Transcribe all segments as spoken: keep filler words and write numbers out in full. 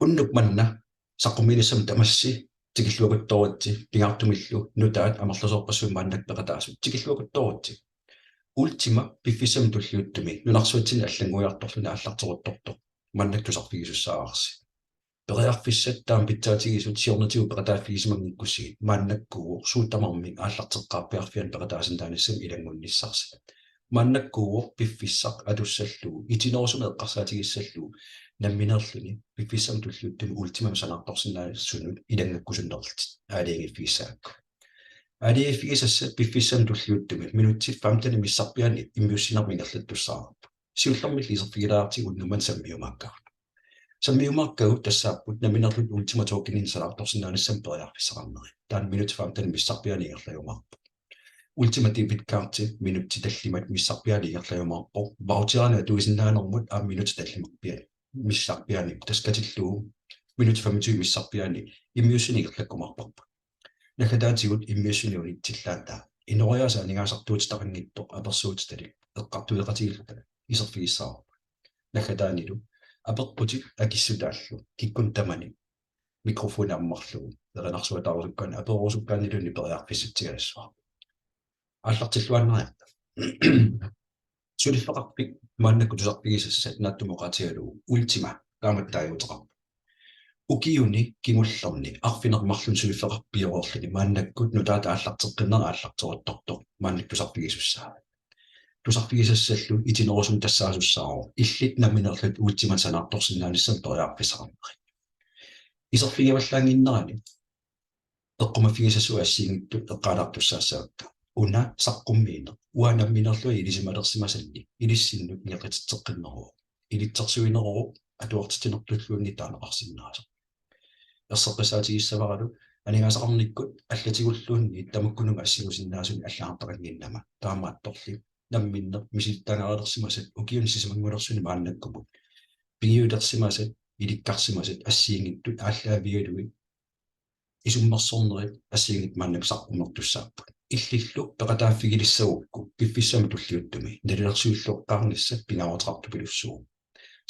Unnuk manna saqqummiinissamut tamassi tikilluakuttooritsi, pingaartumillu nutaat amerlasoorpassuit maannakkut peqataasut tikilluakuttooritsi. Ultima piffissami tulliuttumi nunarsuatsinni allannguiartorluni aallarteruttortoq maannakkut tusarfigisussaavarsi. Periarfissat taama pitsaatigisut siornatigut peqataaffigisimanngikkussigit maannakkuuvoq suut tamarmik aallarteqqaarpiarfianni peqataasinnaanissamut ilanngunnissarsi. Maannakkuuvoq piffissaq atussallugu, itinerusumik eqqarsaatigissallugu, nammineerluni piffissami tulliuttumi Ultimamik sanaartorsinnaasunut ilanngukkusunnerlutit aalajangiiffigissagakku. Aalajangiiffigisassat piffissami tulliuttumi minutsit femtenit missarpiaanni immiussinermi ingerlattussaavarput. Siullermilli iserfigilaartigu unnuk manna sammiumaakkagut. Sammiumaakkagut tassaapput nammineerlutit Ultima Tokeninik sanaartorsinnaanissamut periarfissaqarnerit. Taanna minutsit femtenit missarpiaanni ingerlajumaarpoq. Ultima debit cardi minutsit tallimat missarpiaanni ingerlajumaarpoq. Voucherinik atuisinnaanermut aamma minutsit tallimat missarpiaanni, tassa katillugu minutsit femogtyve missarpiaanni immiussineq ingerlakkumaarparput. Naggataatigut immiussineq unitsillaantaa. Inooriaaseq aningaasartuutitaqanngitsoq apersuutitalik eqqartueqatigiilluta iserfigissaavarput. Naggataanilu apeqqutit akissutaallu kikkunnut tamanut mikrofoni ammarlugu erinarsuataarusukkaanni aperoorusukkaanniluunniit periarfissatsialassuaq. Aallartilluinnariarta. Suliffeqarfik maannakkut tusarfigisassat naatsumik oqaatigalugu Ultima taamatut taaguuteqarpoq. Ukiuni kingullerni arfineq-marlunni suliffeqarfik pioreerluni maannakkut nutaat aallarteqqinnerat aallarteruttortoq maannakkut tusarfigisussaavat. Tusarfigisassallu itinerusumik tassaasussaavoq illit nammineerlutit Ultimanik sanaartorsinnaanissamut periarfissaqarnerit. Iserfigivallaannginnerani eqqumaffigisassat assigiinngitsut eqqaalaartussaassavakka. Una saqqummiineq uanga nammineerlunga ilisimalersimasanni ilissinnut ingerlatitseqqiineruvoq. Ilitsersuineruvoq atuartitsinertulluunniit taaneqarsinnaasoq. Erseqqissaatigissavaralu aningaasaqarnikkut allatigulluunniit tamakkununnga assigusinnaasunik allagartaqannginnama. Taamaattorli namminneq misilittagaqalersimasat ukiuni sisamanngulersuni maannakkumut pigiulersimasat, ilikkarsimasat assigiinngitsut aallaavigalugit isummersornerit assigiinngitsut maannakkut saqqummertussaapput. Illillu peqataaffigilissagukku piffissami tulliuttumi nalilersuillu eqqaarnissaq pingaaruteqartupilussuuvoq.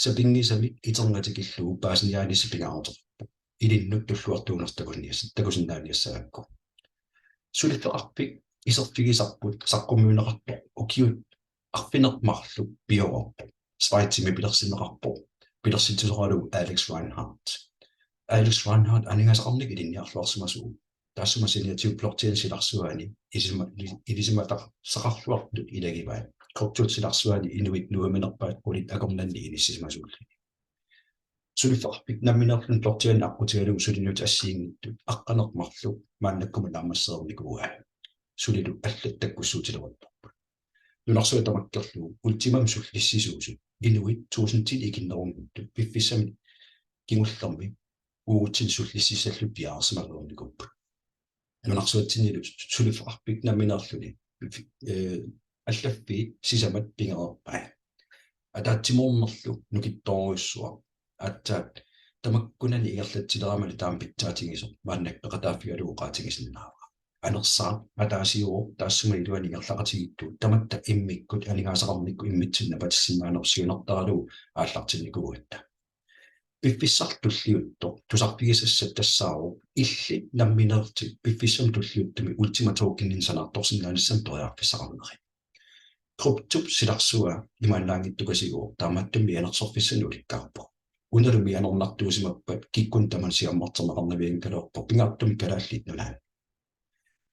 Sapinngisamik iternatikillugu paasiniaanissaq pingaaruteqarpoq. Ilinnut tulluartuunersoq takusinnias-, takusinnaaniassagakku. Suliffeqarfik iserfigisarput saqqummiunneqartoq ukiut arfineq-marluk pioreerpoq. Schweizimi pilersinneqarpoq. Pilersitsisoralugu Alex Reinhardt. Alex Reinhardt aningaasaqarnikkut ilinniarluarsimasuuvoq. Taassuma saniatigut blockchainip silarsuaani isima-, ilisimatasaqarluartut ilagivaat. Kryptop silarsuaani inuit nuimanerpaat qulit akornanni inissisimasuulluni. Suliffeqarfik nammineerluni blockchainip aqqutigalugu suliniutit assigiinngitsut aqqaneq-marluk maannakkumut naammassereernikuuaat. Sulilu allat takkussuutileruttorput. Nunarsuaq tamakkerlugu Ultimamik sullissisuusut inuit tuusintinik ikinnerunngitsut piffissami kingullermi uagutsinnut sullississallutik piareersimalerernikuupput. Nunarsuatsinnilu suliffeqarfik nammineerluni, eh, allaffiit sisamat pigereerpai. Ataatsimoornerlu nukittoorujussuaq. Aatsaat tamakkunani ingerlatsileramali taama pitsaatigisoq maannakkut peqataaffigalugu oqaatigisinnaavara. Anersaaq ataasiuvoq, taassuma iluani ingerlaqatigiittugut, tamatta immikkut aningaasaqarnikkut immitsinnut napatissinnaanerup siunertaralugu aallartinnikuugatta. Piffissaq tulliuttoq tusarfigisassat tassaavoq illit nammineerlutit piffissami tulliuttumi Ultima Tokeninik sanaartorsinnaanissamut periarfissaqarnerit. Kryptop silarsua imaannaanngitsukasigooq, taamaattumik mianersorfissanik ulikkaarpoq. Unalu mianersortuusimappat kikkunnut tamanut siammarterneqarnavianngikkaluarpoq pingaartumik Kalaallit Nunaanni.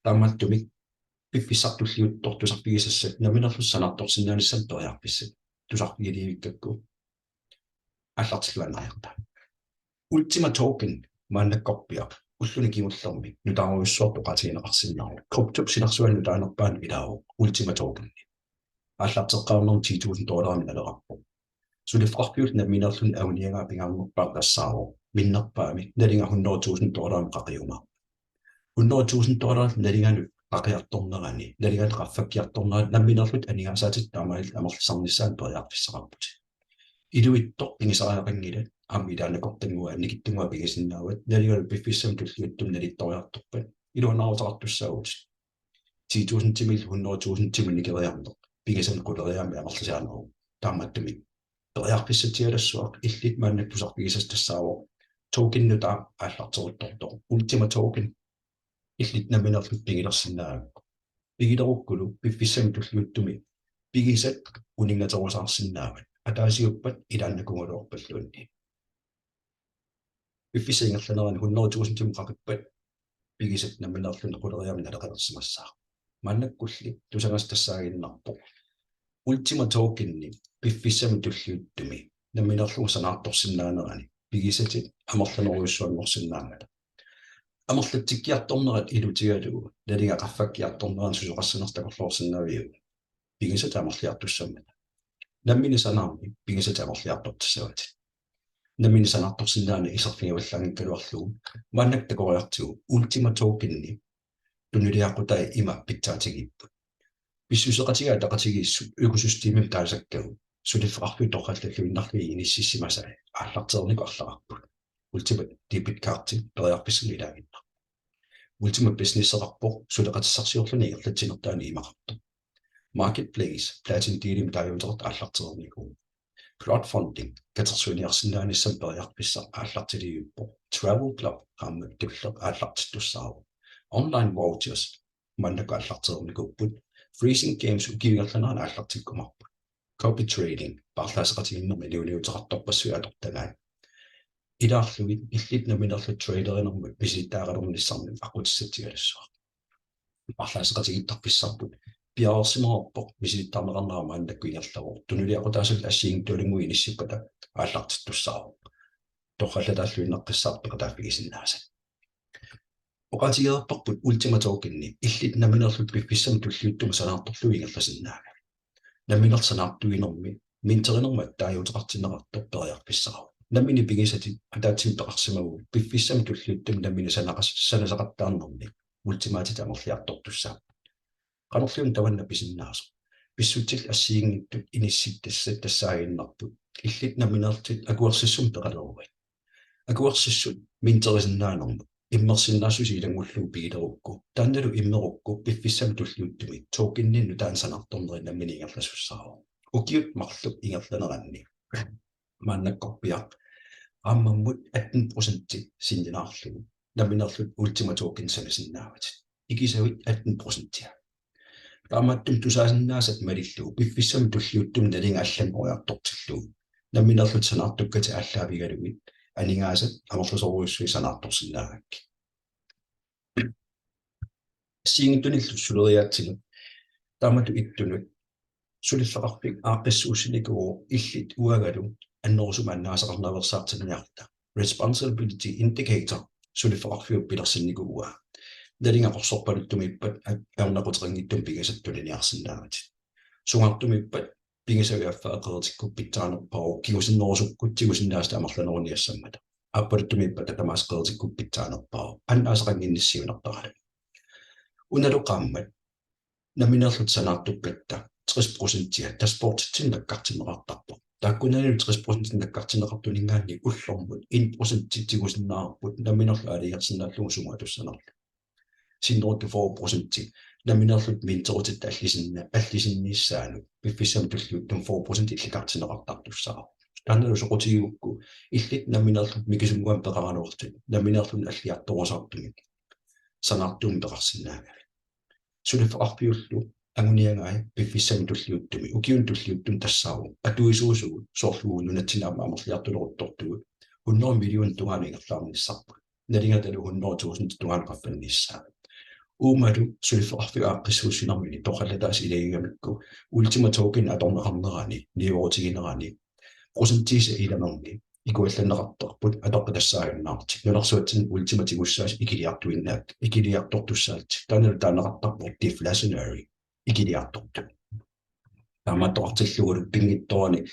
Taamaattumik piffissaq tulliuttoq tusarfigisassat nammineerlutit sanaartorsinnaanissamut periarfissat tusarfigilivikkakku aallartilluinnariarta. Ultima Token maannakkorpiaq ulluni kingullermi nutaarujussuartut oqaatigineqarsinnaavoq. Kryptop silarsuani nutaanerpaanut ilaavoq Ultima Token. Aallarteqqaarnermut ti tusind dollarimik naleqarpoq. Suliffeqarfiup nammineerluni anguniagaa pingaarnerpaaq tassaavoq minnerpaamik nalinga hundrede tusind dollarimut qaqiumaarpoq. Hundrede tusind dollarit nalinganut qaqiartornerani, nalinganut qaffakkiartornerani nammineerlutit aningaasaatitit taamaalillutit amerlisarnissaannut periarfissaqarputit. Iluitsoq pigisariaqanngilat, aamma ilaannakortannguaq annikitsunnguaq pigisinnaavat, nalingalu piffissami tulliuttumi nalittoriartorpat iluanaaruteqartussaavutit. Ti tusindimillu hundrede tusindimut nikeriarneq pigisanik quleriaammik amerlisaaneruvoq. Taamaattumik periarfissatsialassuaq illit maannakkut tusarfigisassat tassaavoq Tokenitut aallarteruttortoq Ultima Token illit nammineerlutit pigilersinnaagakku. Pigilerukkulu piffissami tulliuttumi pigisat uninngaterusaarsinnaavat. Ataasiuppat ilaannakuugaluarpalluunniit. Piffissap ingerlanerani hundrede tusindimut qaqippat pigisat nammineerluni quleriaammik naleqalersimassaaq. Maannakkulli tusagassat tassaaginnarpoq Ultima Tokeni piffissami tulliuttumi nammineerlugu sanaartorsinnaanerani pigisatit amerlanerujussuanngorsinnaammata. Amerlatsikkiartornerat ilutigalugu nalinga qaffakkiartornerani susoqassanersoq takorloorsinnaaviuk? Pigisatit amerliartussammata. Nammineq sanaarmi pigisatit amerliartortissavatit. Nammineq sanaartorsinnaaneq iserfigivallaanngikkaluarlugu maannakkut takoriartigu Ultima Tokeni tunuliaqutai ima pitsaatigipput. Pissuseqatigiit ataqatigiissut økosystemimik taasakkagut suliffeqarfiup torrallalluinnarlugit inississimasai aallartereernikoq arlaqarput. Ultima debit cardi periarfissanik ilaaginnarpoq. Ultima businesseqarpoq suleqatissarsiorluni ingerlatsinertaanik imaqartoq. Marketplace, PlatinDealimik taaguuteqartoq aallartereernikuuvoq. Crowdfunding, katersuiniarsinnaanissamut periarfissaq aallartilivippoq. Travel Club, qaammat tulleq aallartittussaavoq. Online vouchers, maannakkut aallartereernikuupput. Freezing Games ukiup ingerlanerani aallartikkumaarput. Copy trading, paarlaasseqatigiinnermi iliuliuteqartorpassuit atortagaat. Ilaarlugit illit nammineerlutit traderinermut misilittagaqalernissannut aqqutissatsialassuaq. Paarlaasseqatigiittarfissarput piareersimareerpoq misilittaarneqarnera maannakkut ingerlavoq. Tunuliaqutaasullu assigiinngitsualunnguit inissippata aallartittussaavoq. Torrallataalluinnaqqissaarput peqataaffigisinnaasat. Oqaatigereerparput Ultima Tokeni illit nammineerlutit piffissami tulliuttumi sanaartorlugit ingerlasinnaagavit. Nammineq sanaartuinermi minterinermut taaguuteqartinneqartoq periarfissaqarpoq. Nammineq pigisatit ataatsimik peqarsimaguit piffissami tulliuttumi nammineq sanaqas-, sanasaqattaarnermi Ultimaatitit amerliartortussaapput. Qanorluunniit tamanna pisinnaasoq? Pissutsit assigiinngitsut inissittassat tassaaginnarput illit nammineerlutit akuersissummik peqaleruit. Akuersissut minterisinnaanermut immersinnaassuseq ilanngullugu pigilerukku, taannalu immerukku piffissami tulliuttumi tokeninik nutaanik sanaartornerit nammineq ingerlasussaavoq. Ukiut marluk ingerlaneranni maannakkorpiaq qaammammut atten procenti sinnilaarlugu nammineerlutit Ultima Token sanasinnaavatit. Ikisavit atten procentia. Taamaattumik tusaasinnaasat malillugu piffissami tulliuttumi nalinga allanngoriartortillugu nammineerlutit sanaartukkatit aallaavigalugit aningaasat amerlasoorujussuit sanaartorsinnaagakkit. Assigiinngitsunillu suleriaatsini taamatut ittunut suliffeqarfik aaqqissuussinikuuvoq illit uangalu annerusumik annaasaqarnaveersaartinniarluta. Responsibility indicator suliffeqarfiup pilersinnikuuaa. Nalinga qorsorpaluttumiippat a-, ajornaquteqanngitsumik pigisat tuniniarsinnaavatit. Sungaartumiippat pigisavit affaa qeritikkut pitsaanerpaavoq kingusinnerusukkut tigusinnaasat amerlaneruniassammata. Aappaluttumiippat tamaasa qeritikkut pitsaanerpaavoq. Annaasaqannginnissi siunertaralugu. Unalu qaammat nammineerlutit sanaartukkatta tres procentia dashboarditsinnut nakkartinneqartarpoq. Taakkunanilu tres procentit nakkartinneqartuninngaanniit ullormut en procenti tigusinnaavarput nammineerluni aalajangersinnaallugu sumut atussanerlugu. Sinneruttut fyrre procenti nammineerlutit minterutitta allisinna-, allisinnissaanut piffissami tulliuttumi fyrre procent illikartinneqartartussaavoq. Taannalu soqutigigukku illit nammineerlutit mikisunnguamik peqaraluarlutit nammineerluni alliartorusaartumik sanaartuumik peqarsinnaagavit. Suliffeqarfiullu anguniagai piffissami tulliuttumi, ukiuni tulliuttumi tassaavoq atuisuusugut, soorlu uagut nunatsinni aamma amerliartuleruttortugut hundrede millionit tungaanut ingerlaarnissarput. Nalingatalu hundrede tusind tungaanut qaffannissaa. Uumalu suliffeqarfiup aaqqissuussinermini torrallataasut ilagigamikku Ultima Token atorneqarnerani, niuerutiginerani, procentiisa ilanerni ikuallanneqartarput atoqqitassaaginnartik. Nunarsuatsinni Ultima tigussaasut ikiliartuinnaat, ikiliartortussaallutik. Taannalu taaneqartarpoq deflationary, ikiliartortut. Taamaattoqartillugulu pinngitsoorani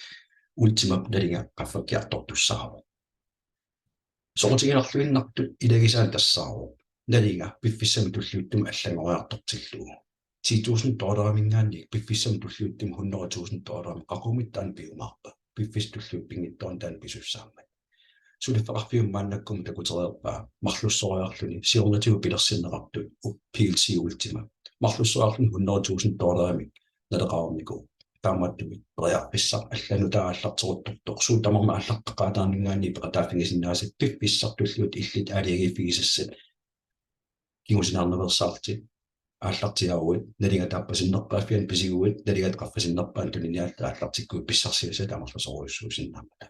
Ultimap nalinga qaffakkiartortussaavoq. Soqutiginarluinnartut ilagisaat tassaavoq nalinga piffissami tulliuttumi allanngoriartortillugu. Ti tusind dollariminngaanniit piffissami tulliuttumi hundrede tusind dollarimut qaqugumiit taanna piumaarpa? Piffissami tulliuttumi pinngitsoorani taanna pisussaammat. Suliffeqarfiup maannakkumut takutereerpaa marlussoriarluni siornatigut pilersinneqartut u-, P L C Ultima. Marlussoriarluni hundrede tusind dollarimik naleqarnikuuvoq. Taamaattumik periarfissaq allanut aallarteruttortoq, suut tamarmik aallarteqqaataarninngaanniit peqataaffigisinnaasat piffissaq tulliuttoq illit aalajangiiffigisassat kingusinaarnaveersaarlutit aallartiaaruit, nalinga taappa sinnerpaaffiani pisiguit, nalinga qaffasinnerpaani tuniniaallutit aallartikkuit pissarsiassat amerlasoorujussuusinnaammata.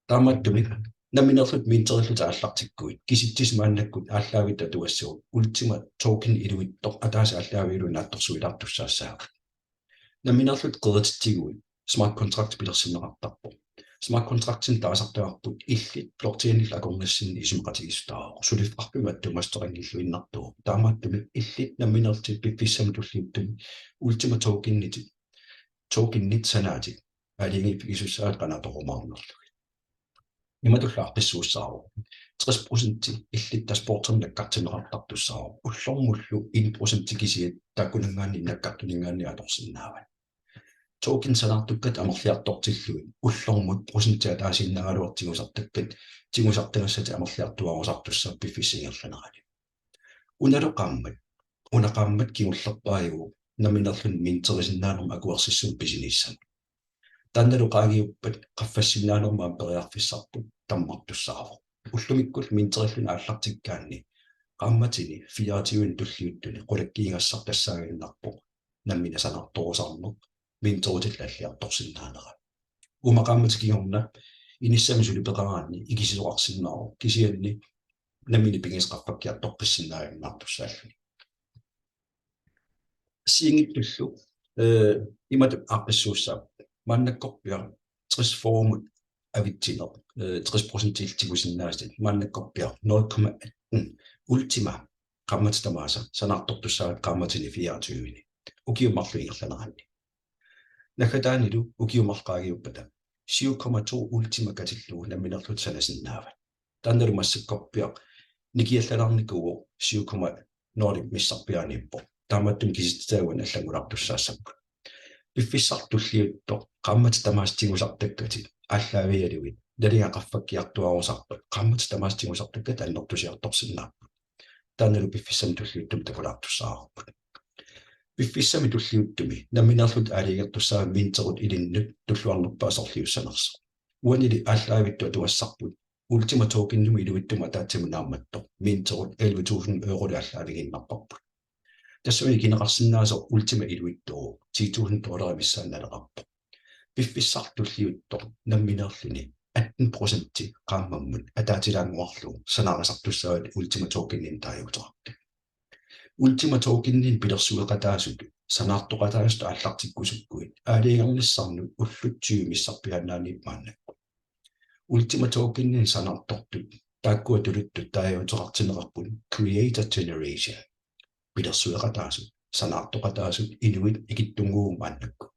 Taamaattumik nammineerlutit minterillutit aallartikkuit, kisitsisit maannakkut aallaavittut atuassagut Ultima Token iluitsoq ataaseq aallaavigalugu naatsorsuilaartussaassaagut. Nammineerlutit qerititsiguit smart contract pilersinneqartarpoq. Smart contractinik taasartagarput illit blockchainillu akornassinni isumaqatigiissutaavoq, suliffeqarfimmut attuumassuteqanngilluinnartuuvoq. Taamaattumik illit nammineerlutit piffissami tulliuttumi Ultima Tokenitit, tokenit sanaatit aalajangiiffigisussaavat qanoq atorumaarnerlugit. Imatullu aaqqissuussaavoq: tres procent illit dashboardimut nakkartinneqartartussaavoq, ullormullu en procent kisiat taakkunanngaanniit nakkartuninngaanniit atorsinnaavat. Token sanaartukkat amerliartortillugit ullormut procentit ataasiinnaraluartut tigusartakkat, tigusartagassatit amerliartuaarusartussaapput piffissap ingerlanerani. Unalu qaammat, una qaammat kingullerpaajuvoq nammineerluni minterisinnaanermut akuersissummik pisiniissamut. Taannalu qaangiuppat qaffassinnaanermut aamma periarfissarput tammartussaavoq. Ullumikkullu minterilluni aallartikkaanni qaammatini fireogtyveni tulliuttuni qulakkiigassaq tassaaginnarpoq nammineq sanaartorusarneq minterutillu alliartorsinnaanera. Uuma qaammatip kingorna inissami suli peqaraanni ikisisoqarsinnaavoq, kisianni nammineq pigisassaq qaffakkiartoqqissinnaajunnaartussaalluni. Assigiinngitsullu, eh, imatut aaqqissuussaapput: maannakkorpiaq tres fyrremut avitsineq, eh, tres procent tigusinnaasatit, maannakkorpiaq nul komma atten Ultima qaammatit tamaasa sanaartortussaavat qaammatini fireogtyveni ukiut marluk ingerlaneranni. Naggataanilu ukiut marluk qaangiuppata syv komma to Ultima katillugu nammineerlutit sanasinnaavat. Taannalu massakkorpiaq nikiallalaarnikuuvoq syv komma nul missarpiaaniippoq. Taamaattumik kisitsisaagut allanngulaartussaassapput. Piffissaq tulliuttoq qaammatit tamaasa tigusartakkatit aallaavigalugit nalinga qaffakkiartuaarusarpat qaammatit tamaasa tigusartakkatit annertusiartorsinnaapput. Taannalu piffissami tulliuttumi takulaartussaavarput. Piffissami tulliuttumi nammineerlutit aalajangertussaavat minterut ilinnut tulluarnerpaaq sorliussanersoq. Uanili aallaavittut atuassarput Ultima Tokenimut iluitsumut ataatsimut naammattoq minterut elleve tusind euroli aallaavigiinnarparput. Tassunga ikineqarsinnaasoq Ultima iluitsoq ti tusind dollarit missaanni naleqarpoq. Piffissaq tulliuttoq nammineerluni atten procenti qaammammut ataatilaannguarlugu sanaarisartussaavat Ultima Tokeninik taaguuteqartoq. Ultima Tokeninik pilersueqataasut sanaartoqataasut aallartikkusukkuit aalajangernissannut ullut tyve missarpiaannaaniippoq maannakkut. Ultima Tokeninik sanaartortut taakkua tuluttut taaguuteqartinneqarput Creator Generation. Pilersueqataasut, sanaartoqataasut inuit ikittunnguupput maannakkut.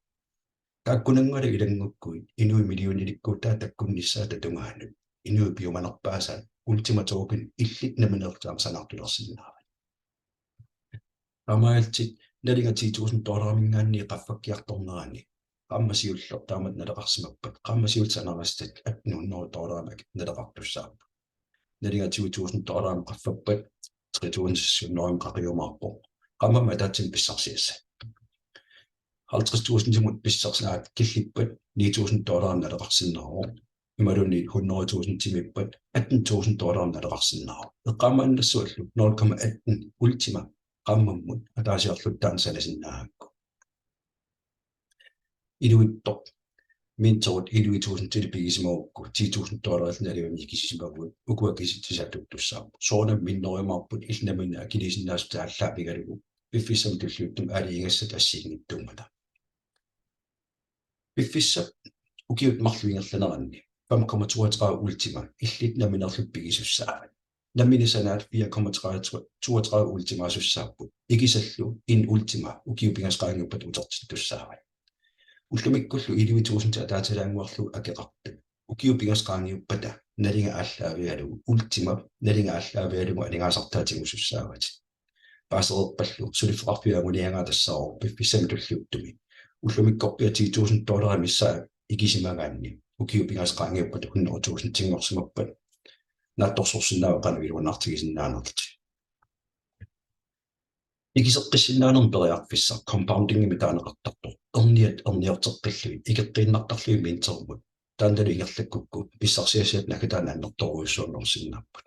Taakkunanngalu ilanngukkuit inuit millioneerikkuutaat takkunnissaata tungaanut inuit piumanerpaasaat Ultima Token illit nammineerlutit aamma sanaartulersinnaavat. Taamaalillutit nalinga ti tusind dollariminngaanniit qaffakkiartornerani qaammat siulleq taamatut naleqarsimappat, qaammat siulleq sanaarisat atten hundrede dollarimik naleqartussaapput. Nalinga tyve tusind dollarimut qaffappat tre tusind seks hundrede qaqiumaarpoq. Qaammammut ataatsimut pissarsiassat. Halvtreds tusindimut pissarsiaat killippat ni tusind dollarimik naleqarsinnaavoq. Imaluunniit hundrede tusindimiippat atten tusind dollarimik naleqarsinnaavoq. Eqqaamaannassavallu nul komma atten Ultima qaammammut ataasiarlutit taanna sanasinnaagakku. Iluitsoq minterut elleve tusindili pigisimagukku ti tusind dollarit naliani ikisisimaguit ukua kisitsisit atuuttussaapput. Soorunami minnerujumaarput, illit nammineq akiliisinnaasatit aallaavigalugu piffissami tulliuttumi aalajangigassat assigiinngitsuummata. Piffissap ukiut marluk ingerlaneranni fem komma toogtredive Ultima illit nammineerlutit pigisussaavat. Nammineq sanaat fire komma toogtredive Ultimasussaapput. Ikisallu en Ultima ukiut pingasut qaangiuppata utertittussaavat. Ullumikkullu elleve tusind ataatilaannguarlugu akeqartut ukiut pingasut qaangiuppata nalinga aallaavigalugu, Ultimap nalinga aallaavigalugu aningaasartaa tigusussaavat. Paasereerpallu suliffeqarfiup anguniagaa tassaavoq piffissami tulliuttumi ullumikkorpiaq ti tusind dollarit missaat ikisimagaanni ukiut pingasut qaangiuppata hundrede tusindinngorsimappat naatsorsorsinnaavat qanoq iluanaartigisinnaanerlutit. Ikiseqqissinnaanermut periarfissaq compoundingimik taaneqartartoq. Erniat erniorteqqillugit ikeqqiinnartarlugit minterimut. Taannalu ingerlakkukku pissarsiassat naggataani annertoorujussuanngorsinnaapput.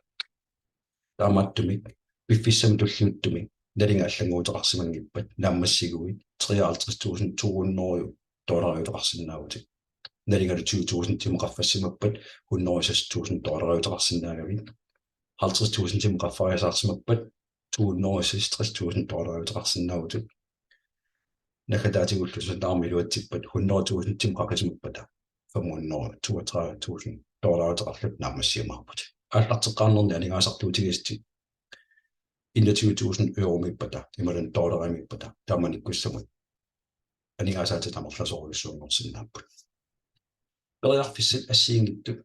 Taamaattumik piffissami tulliuttumi nalinga allannguuteqarsimanngippat naammassiguit treoghalvtreds tusind to hundrede dollariuteqarsinnaavutit. Nalingalu tyve tusindimut qaffassimappat hundrede og seks tusind dollariuteqarsinnaagavit. Halvtreds tusindimut qaffariasaarsimappat to hundrede og seksogtres tusind dollariuteqarsinnaavutit. Naggataatigullu santaarmi iluatsippat hundrede tusindimut qaffasimappata fem hundrede toogtredive tusind dollariuteqarlutit naammassiumaarputit. Aallarteqqaarnerni aningaasartuutigisatit enogtyve tusind euromiippata imaluunniit dollarimiippata taamanikkussamut aningaasaatit amerlasoorujussuanngorsinnaapput. Periarfissat assigiinngitsut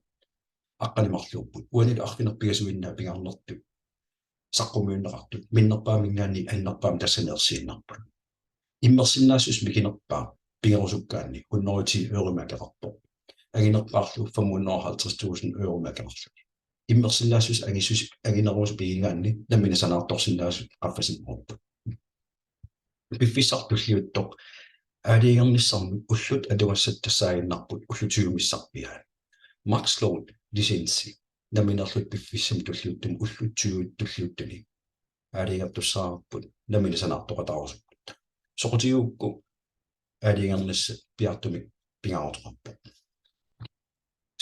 aqqaneq-marluupput. Uanilu arfineq-pingasuinnaat pingaarnertut saqqummiunneqartut minnerpaaminngaanniit annerpaamik tassani ersiinnarput. Immersinnaassuseq mikinerpaaq pigerusukkaanni hundrede og ti euromik akeqarpoq. Anginerpaarlu fem hundrede og halvtreds tusind euromik akeqarluni. Immersinnaassuseq angissuseq anginerusoq pigigaanni nammineq sanaartorsinnaasut qaffasinnerupput. Piffissaq tulliuttoq aalajangernissamut ullut atugassat tassaaginnarput ullut tyvemissarpiaat. Max Load licensi nammineerluta piffissami tulliuttumi ullut tyve tulliuttuni aalajangertussaavarput nammineq sanaartoqataarusukkutta. Soqutigigukku aalajangernissaq piaartumik pingaaruteqarpoq.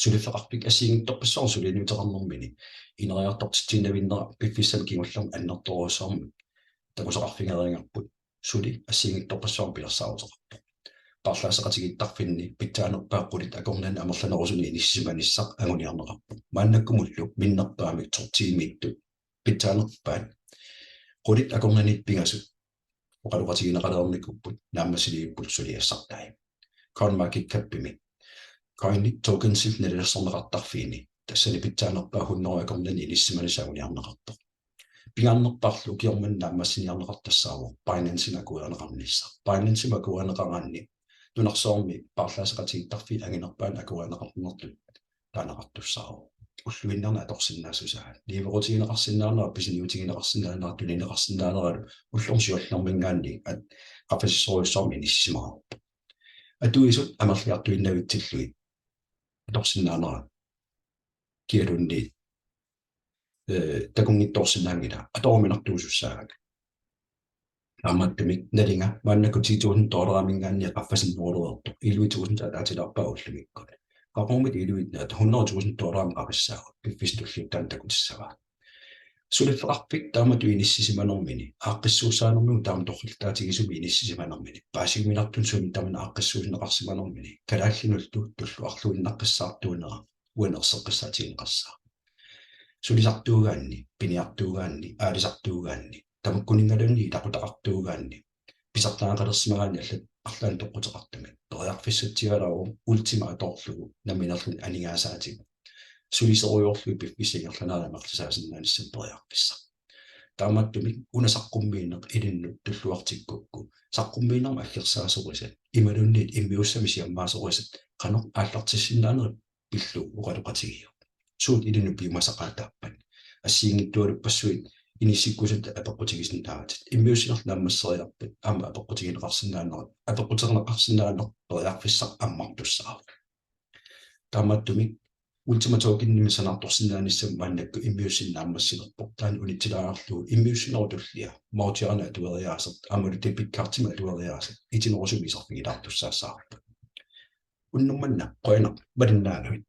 Suliffeqarfik assigiinngitsorpassuarnik suliniuteqarnermini ineriartortitsiinnavinnera piffissami kingullermi annertoorujussuarmik takusaqarfigereerparput suli assigiinngitsorpassuarnik pilersaaruteqarpoq. Paarlaasseqatigiittarfinni pitsaanerpaat qulit akornanni amerlanerusunik inissisimanissaq anguniarneqarpoq. Maannakkumullu minnerpaamik to tiimiittut pitsaanerpaat qulit akornanniit pingasut oqaloqatigineqalernikuupput naammassilivipput suliassartai. CoinMarketCapimi coinit tokensit nalilersorneqartarfiini tassani pitsaanerpaat hundrede akornanni inissisimanissaq anguniarneqarpoq. Pingaarnerpaarlu ukioq manna naammassiniarneqartoq tassaavoq Binancemi akuerineqarnissaq. Binancemi akuerineqaraanni nunarsuarmi paarlaasseqatigiittarfiit anginerpaat akuerineqarnertut taaneqartussaavoq. Ulluinnarni atorsinnaassusaa. Niuerutigineqarsinnaanera, pisiniutigineqarsinnaanera, tunineqarsinnaaneralu ullormi siullerminngaanniit at qaffasissorujussuarmik inissisimaarpoq. Atuisut amerliartuinnavitsillugit atorsinnaanera kialunni eh, takunngitsoorsinnaanngilaq atoruminartuusussaagakku. Taamaattumik nalinga maannakkut ti tusind dollariminngaanniit qaffasinnerulereertoq elleve tusind ataatilaarpaa ullumikkut. Qaqugumiit elleve hundrede tusind dollarimut qaffissaagut piffissami tulliuttumi takutissavaa. Suliffeqarfik taamatut inissisimanermini aaqqissuussaanermigut taama torrallataatigisunik inissisimanermini paasiuminartunut sumi tamanut aaqqissuunneqarsimanermini kalaallinullu tulluarluinnaqqissaartuunera uani erseqqissaatigineqassaaq. Sulisartuugaanni, piniartuugaanni, aalisartuugaanni, tamakkuninngaluunniit ilaqutaqartuugaanni, pisartagaqalersimagaanni allat arlaannik toqquteqartumik periarfissatsialaavoq Ultima atorlugu nammineerluni aningaasaatit sulisorujoorlugit piffissap ingerlanerani amerlisaasinnaanissamut periarfissaq. Taamaattumik una saqqummiineq ilinnut tulluartikkukku saqqummiinermut aggersaasorisat imaluunniit immiussamik siammaasorisat qanoq aallartissinnaanerit pillugu oqaloqatigiuk. Suut ilinnut piumasaqaataappat assigiinngitsualuppassuit inissikkusutit apeqqutigisinnaavat. Immiussinerlu naammasseriarpat aamma apeqqutigineqarsinnaaneq, apeqquterineqarsinnaaneq periarfissaq ammartussaavoq. Taamaattumik Ultima Tokenimik sanaartorsinnaanissamut maannakkut immiussineq naammassilerpoq. Taanna unitsilaarlugu immiussinerup tullia mautiarna atueriaaseq aammalu debit cardimik atueriaaseq itinerusumik iserfigilaartussaassavarput. Unnuk manna qujanaq malinnaagavit.